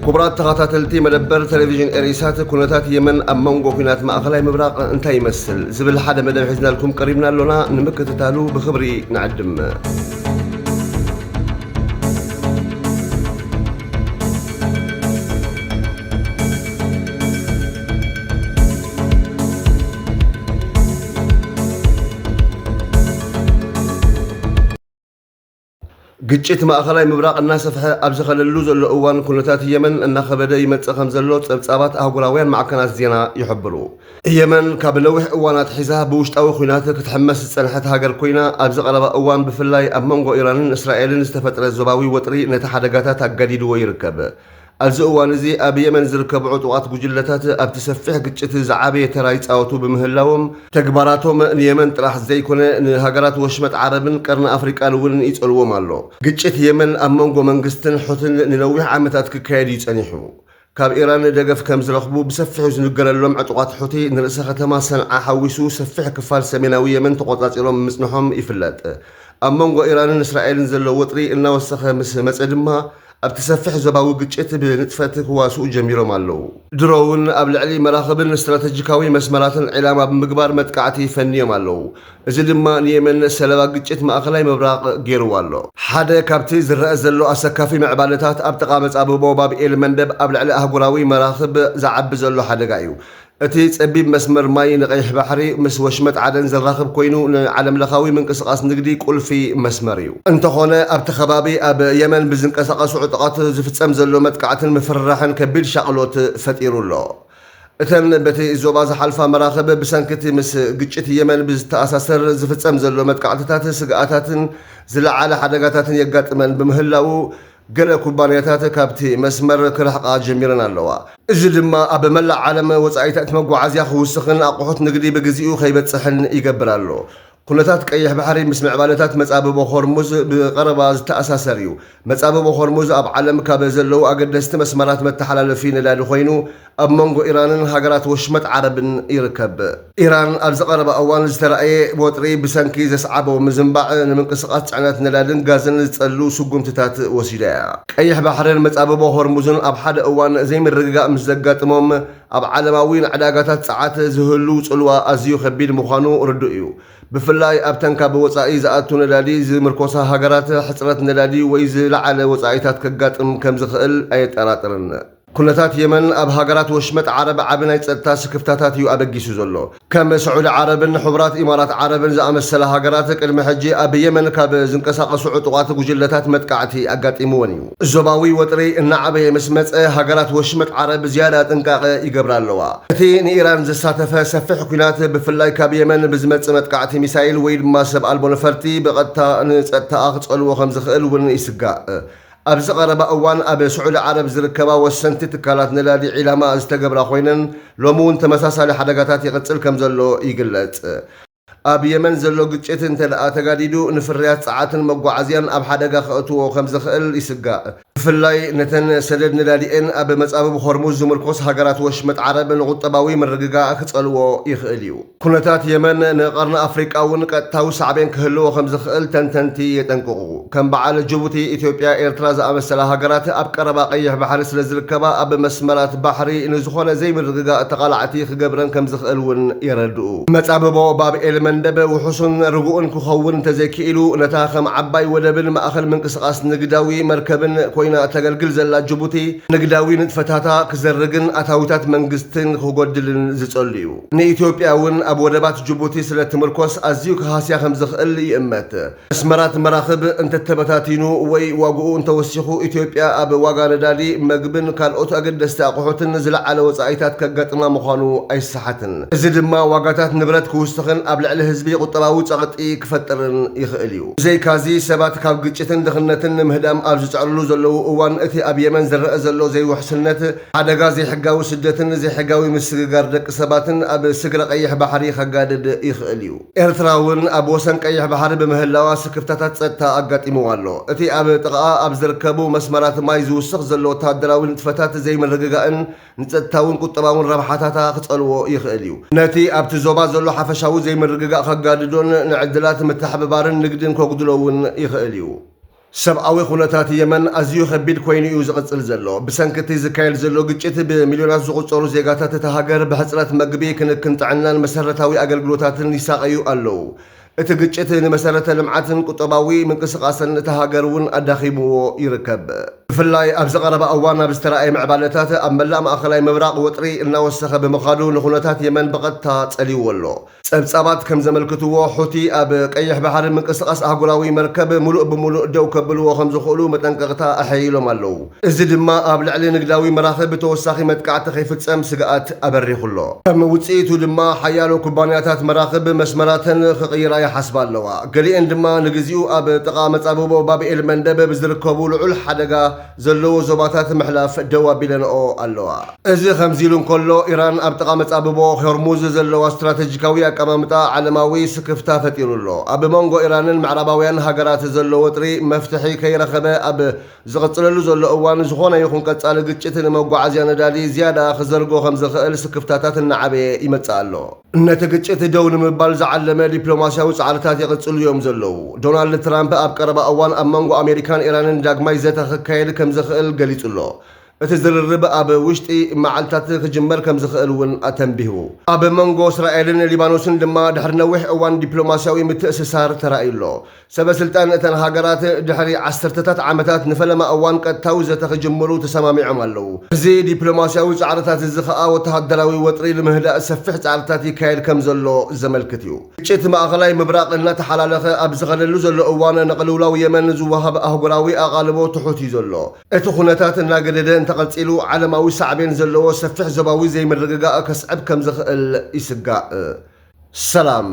ክቡራት ተኸታተልቲ መደበር ቴሌቪዥን ኤሪሳት፣ ኩነታት የመን ኣብ መንጎ ኲናት ማእኸላይ ምብራቕ እንታይ ይመስል ዝብል ሓደ መደብ ሒዝናልኩም ቀሪብና ኣሎና። ንምክትታሉ ብኽብሪ ንዕድም። ግጭት ማእኸላይ ምብራቕ እናሰፍሐ ኣብ ዝኸለሉ ዘሎ እዋን፣ ኩነታት የመን እናኸበደ ይመጽእ ከም ዘሎ ጸብጻባት ኣህጉራውያን ማዕከናት ዜና ይሕብሩ። የመን ካብ ነዊሕ እዋን ኣትሒዛ ብውሽጣዊ ኲናት ክትሕመስ ዝጸንሐት ሃገር ኮይና፣ ኣብዚ ቀረባ እዋን ብፍላይ ኣብ መንጎ ኢራንን እስራኤልን ዝተፈጥረ ዞባዊ ወጥሪ ነቲ ሓደጋታት ኣጋዲድዎ ይርከብ። ኣብዚ እዋን እዚ ኣብ የመን ዝርከቡ ዕጡቓት ጉጅለታት ኣብቲ ሰፊሕ ግጭት ዝዓበየ ተራ ይጻወቱ ብምህላዎም፣ ተግባራቶም ንየመን ጥራሕ ዘይኮነ ንሃገራት ወሽመጥ ዓረብን ቀርኒ ኣፍሪቃን እውን ይጸልዎም ኣሎ። ግጭት የመን ኣብ መንጎ መንግስትን ሑትን ንነዊሕ ዓመታት ክካየድ እዩ ጸኒሑ። ካብ ኢራን ደገፍ ከም ዝረኽቡ ብሰፊሑ ዝንገረሎም ዕጡቓት ሑቲ ንርእሰ ከተማ ሰንዓ ሓዊሱ ሰፊሕ ክፋል ሰሜናዊ የመን ተቖጻጺሮም ምጽንሖም ይፍለጥ። ኣብ መንጎ ኢራንን እስራኤልን ዘሎ ወጥሪ እናወሰኸ ምስ መጸ ድማ ኣብቲ ሰፊሕ ዞባዊ ግጭት ብንጥፈት ክዋስኡ ጀሚሮም ኣለዉ። ድሮ እውን ኣብ ልዕሊ መራኽብን ስትራተጂካዊ መስመራትን ዒላማ ብምግባር መጥቃዕቲ ፈንዮም ኣለዉ። እዚ ድማ ንየመን ሰለባ ግጭት ማእኸላይ ምብራቕ ገይርዋ ኣሎ። ሓደ ካብቲ ዝረአ ዘሎ ኣሰካፊ ምዕባለታት ኣብ ጥቓ መጻብቦ ባብኤል መንደብ ኣብ ልዕሊ ኣህጉራዊ መራኽብ ዝዓቢ ዘሎ ሓደጋ እዩ። እቲ ጸቢብ መስመር ማይ ንቀይሕ ባሕሪ ምስ ወሽመጥ ዓደን ዘራኽብ ኮይኑ፣ ንዓለምለኻዊ ምንቅስቓስ ንግዲ ቁልፊ መስመር እዩ። እንተኾነ፣ ኣብቲ ከባቢ ኣብ የመን ብዝንቀሳቐሱ ዕጡቓት ዝፍጸም ዘሎ መጥቃዕትን ምፍርራሕን ከቢድ ሻቕሎት ፈጢሩ ኣሎ። እተን በቲ ዞባ ዝሓልፋ መራኽብ ብሰንኪ እቲ ምስ ግጭት የመን ብዝተኣሳሰር ዝፍጸም ዘሎ መጥቃዕትታት ስግኣታትን ዝለዓለ ሓደጋታትን የጋጥመን ብምህላዉ፣ ገለ ኩባንያታት ካብቲ መስመር ክርሕቓ ጀሚረን ኣለዋ። እዚ ድማ ኣብ መላእ ዓለም ወጻኢታት መጓዓዝያ ክውስኽን ኣቑሑት ንግዲ ብግዜኡ ከይበጽሕን ይገብር ኣሎ። ኩነታት ቀይሕ ባሕሪ ምስ ምዕባለታት መጻብቦ ሆርሙዝ ብቐረባ ዝተኣሳሰር እዩ። መጻብቦ ሆርሙዝ ኣብ ዓለም ካብ ዘለዉ ኣገደስቲ መስመራት መተሓላለፊ ነዳዲ ኮይኑ፣ ኣብ መንጎ ኢራንን ሃገራት ወሽመጥ ዓረብን ይርከብ። ኢራን ኣብዚ ቀረባ እዋን ዝተራእየ ወጥሪ ብሰንኪ ዘስዓቦ ምዝንባዕ ንምንቅስቓስ ጽዕነት ነዳድን ጋዝን ዝጸሉ ስጉምትታት ወሲዳ እያ። ቀይሕ ባሕርን መጻብቦ ሆርሙዝን ኣብ ሓደ እዋን ዘይምርግጋእ ምስ ዘጋጥሞም፣ ኣብ ዓለማዊ ንዕዳጋታት ጸዓት ዝህሉ ጽልዋ ኣዝዩ ከቢድ ምዃኑ ርዱእ እዩ። ብፍላይ ኣብተን ካብ ወጻኢ ዝኣቱ ነዳዲ ዝምርኮሳ ሃገራት፣ ሕጽረት ነዳዲ ወይ ዝለዓለ ወጻኢታት ከጋጥም ከም ዝኽእል ኣየጠራጥርን። ኩነታት የመን ኣብ ሃገራት ወሽመጥ ዓረብ ዓቢ ናይ ጸጥታ ስክፍታታት እዩ ኣበጊሱ ዘሎ። ከም ስዑዲ ዓረብን ሕቡራት ኢማራት ዓረብን ዝኣመሰላ ሃገራት፣ ቅድሚ ሕጂ ኣብ የመን ካብ ዝንቀሳቐሱ ዕጡቓት ጉጅለታት መጥቃዕቲ ኣጋጢምወን እዩ። ዞባዊ ወጥሪ እናዓበየ ምስ መጸ፣ ሃገራት ወሽመጥ ዓረብ ዝያዳ ጥንቃቐ ይገብራ ኣለዋ። እቲ ንኢራን ዘሳተፈ ሰፊሕ ኲናት፣ ብፍላይ ካብ የመን ብዝመጽእ መጥቃዕቲ ሚሳይል ወይ ድማ ሰብ ኣልቦ ነፈርቲ፣ ብቐጥታ ንጸጥታኣ ክጸልዎ ከም ዝኽእል እውን ይስጋእ። ኣብዚ ቀረባ እዋን ኣብ ስዑዲ ዓረብ ዝርከባ ወሰንቲ ትካላት ነዳዲ ዒላማ ዝተገብራ ኮይነን፣ ሎሚ እውን ተመሳሳሊ ሓደጋታት ይቕጽል ከም ዘሎ ይግለጽ። ኣብ የመን ዘሎ ግጭት እንተ ደኣ ተጋዲዱ፣ ንፍርያት ጸዓትን መጓዓዝያን ኣብ ሓደጋ ከእትዎ ከም ዝኽእል ይስጋእ። ብፍላይ ነተን ሰደድ ነዳዲኤን ኣብ መጻብብ ሆርሙዝ ዝምርኮስ ሃገራት ወሽመጥ ዓረብ ንቁጠባዊ ምርግጋእ ክጸልዎ ይኽእል እዩ። ኩነታት የመን ንቀርኒ ኣፍሪቃ እውን ቀጥታዊ ሳዕቤን ክህልዎ ከም ዝኽእል ተንተንቲ የጠንቅቑ። ከም በዓል ጅቡቲ፣ ኢትዮጵያ፣ ኤርትራ ዝኣመሰላ ሃገራት ኣብ ቀረባ ቀይሕ ባሕሪ ስለ ዝርከባ፣ ኣብ መስመራት ባሕሪ ንዝኾነ ዘይምርግጋእ ተቓላዕቲ ክገብረን ከም ዝኽእል እውን የረድኡ። መጻብቦ ባብ ኤል መንደብ ውሑስን ርጉእን ክኸውን እንተዘይክኢሉ፣ ነታ ከም ዓባይ ወደብን ማእኸል ምንቅስቓስ ንግዳዊ መርከብን ኮይና ተገልግል ዘላ ጅቡቲ፣ ንግዳዊ ንጥፈታታ ክዘርግን ኣታዊታት መንግስትን ክጎድልን ዝጸሉ እዩ። ንኢትዮጵያ እውን ኣብ ወደባት ጅቡቲ ስለ ትምርኮስ ኣዝዩ ክሃስያ ከም ዝኽእል ይእመት። መስመራት መራኽብ እንተተበታቲኑ ወይ ዋግኡ እንተወሲኹ፣ ኢትዮጵያ ኣብ ዋጋ ነዳዲ፣ መግብን ካልኦት ኣገደስቲ ኣቑሑትን ዝለዓለ ወጻኢታት ከጋጥማ ምዃኑ ኣይሰሓትን። እዚ ድማ ዋጋታት ንብረት ክውስኽን ኣብ ልዕሊ ህዝቢ ቁጠባዊ ጸቕጢ ክፈጥርን ይኽእል እዩ። ብዘይካዚ፣ ሰባት ካብ ግጭትን ድኽነትን ንምህዳም ኣብ ዝጽዕርሉ ዘለዉ እዋን፣ እቲ ኣብ የመን ዝረአ ዘሎ ዘይውሕስነት፣ ሓደጋ ዘይሕጋዊ ስደትን ዘይሕጋዊ ምስግጋር ደቂ ሰባትን ኣብ ስግረ ቀይሕ ባሕሪ ከጋድድ ይኽእል እዩ። ኤርትራ እውን ኣብ ወሰን ቀይሕ ባሕሪ ብምህላዋ ስክፍታታት ጸጥታ ኣጋጢምዋ ኣሎ። እቲ ኣብ ጥቓኣ ኣብ ዝርከቡ መስመራት ማይ ዝውስኽ ዘሎ ወተሃደራዊ ንጥፈታት ዘይምርግጋእን ንጸጥታውን ቁጠባውን ረብሓታታ ክጸልዎ ይኽእል እዩ። ነቲ ኣብቲ ዞባ ዘሎ ሓፈሻዊ ዘይምርግጋእ ከጋድዶን ንዕድላት ምትሕብባርን ንግድን ከጉድሎ እውን ይኽእል እዩ። ሰብኣዊ ኩነታት የመን ኣዝዩ ከቢድ ኮይኑ እዩ ዝቕጽል ዘሎ። ብሰንኪ እቲ ዝካየድ ዘሎ ግጭት፣ ብሚልዮናት ዝቑጸሩ ዜጋታት እታ ሃገር ብሕጽረት መግቢ፣ ክንክን ጥዕናን መሰረታዊ ኣገልግሎታትን ይሳቐዩ ኣለዉ። እቲ ግጭት ንመሰረተ ልምዓትን ቁጠባዊ ምንቅስቓስን እታ ሃገር እውን ኣዳኺምዎ ይርከብ። ብፍላይ ኣብዚ ቀረባ እዋን ኣብ ዝተራእየ ምዕባለታት፣ ኣብ መላእ ማእከላይ ምብራቕ ወጥሪ እናወሰኸ ብምኻዱ፣ ንኹነታት የመን ብቐጥታ ጸልይዎ ኣሎ። ጸብጻባት ከም ዘመልክትዎ፣ ሑቲ ኣብ ቀይሕ ባሕሪ ምንቅስቓስ ኣህጉራዊ መርከብ ምሉእ ብምሉእ ደው ከብልዎ ከም ዝኽእሉ መጠንቀቕታ ኣሐይሎም ኣለዉ። እዚ ድማ ኣብ ልዕሊ ንግዳዊ መራኽብ ተወሳኺ መጥቃዕቲ ከይፍጸም ስግኣት ኣበሪኹ ኣሎ። ከም ውጽኢቱ ድማ፣ ሓያሎ ኩባንያታት መራኽብ መስመራተን ክቕይራ ይሓስባ ኣለዋ። ገሊአን ድማ ንግዚኡ ኣብ ጥቓ መጻብቦ ባብኤል መንደብ ብዝርከቡ ልዑል ሓደጋ ዘለዎ ዞባታት ምሕላፍ ደው ኣቢለንኦ ኣለዋ። እዚ ከምዚ ኢሉ እንከሎ፣ ኢራን ኣብ ጥቓ መጻብቦ ሆርሙዝ ዘለዋ ስትራተጂካዊ ኣቀማምጣ ዓለማዊ ስክፍታ ፈጢሩ ኣሎ። ኣብ መንጎ ኢራንን ምዕራባውያን ሃገራት ዘሎ ወጥሪ መፍትሒ ከይረኸበ ኣብ ዝቕጽለሉ ዘሎ እዋን፣ ዝኾነ ይኹን ቀጻሊ ግጭት ንመጓዓዝያ ነዳዲ ዝያዳ ክዘርጎ ከም ዝኽእል ስክፍታታት እናዓበየ ይመጽእ ኣሎ። ነቲ ግጭት ደው ንምባል ዝዓለመ ዲፕሎማስያዊ ጻዕርታት ይቕጽሉ እዮም ዘለዉ። ዶናልድ ትራምፕ ኣብ ቀረባ እዋን ኣብ መንጎ ኣሜሪካን ኢራንን ዳግማይ ዘተ ክካየድ ከም ዝኽእል ገሊጹ ኣሎ። እቲ ዝርርብ ኣብ ውሽጢ መዓልታት ክጅመር ከም ዝኽእል እውን ኣተንቢሁ። ኣብ መንጎ እስራኤልን ሊባኖስን ድማ ድሕሪ ነዊሕ እዋን ዲፕሎማስያዊ ምትእስሳር ተራእዩ ኣሎ። ሰበ ስልጣን እተን ሃገራት ድሕሪ ዓሰርተታት ዓመታት ንፈለማ እዋን ቀጥታዊ ዘተ ክጅምሩ ተሰማሚዖም ኣለዉ። እዚ ዲፕሎማስያዊ ጻዕርታት እዚ ኸኣ፣ ወተሃደራዊ ወጥሪ ንምህዳእ ሰፊሕ ጻዕርታት ይካየድ ከም ዘሎ ዘመልክት እዩ። ግጭት ማእኸላይ ምብራቕ እናተሓላለኸ ኣብ ዝኸደሉ ዘሎ እዋን፣ ንቕልውላው የመን ዝወሃብ ኣህጉራዊ ኣቓልቦ ትሑት እዩ ዘሎ። እቲ ኩነታት እናገደደ እንተቐጺሉ፣ ዓለማዊ ሳዕቤን ዘለዎ ሰፊሕ ዞባዊ ዘይምርግጋእ ከስዕብ ከም ዝኽእል ይስጋእ። ሰላም።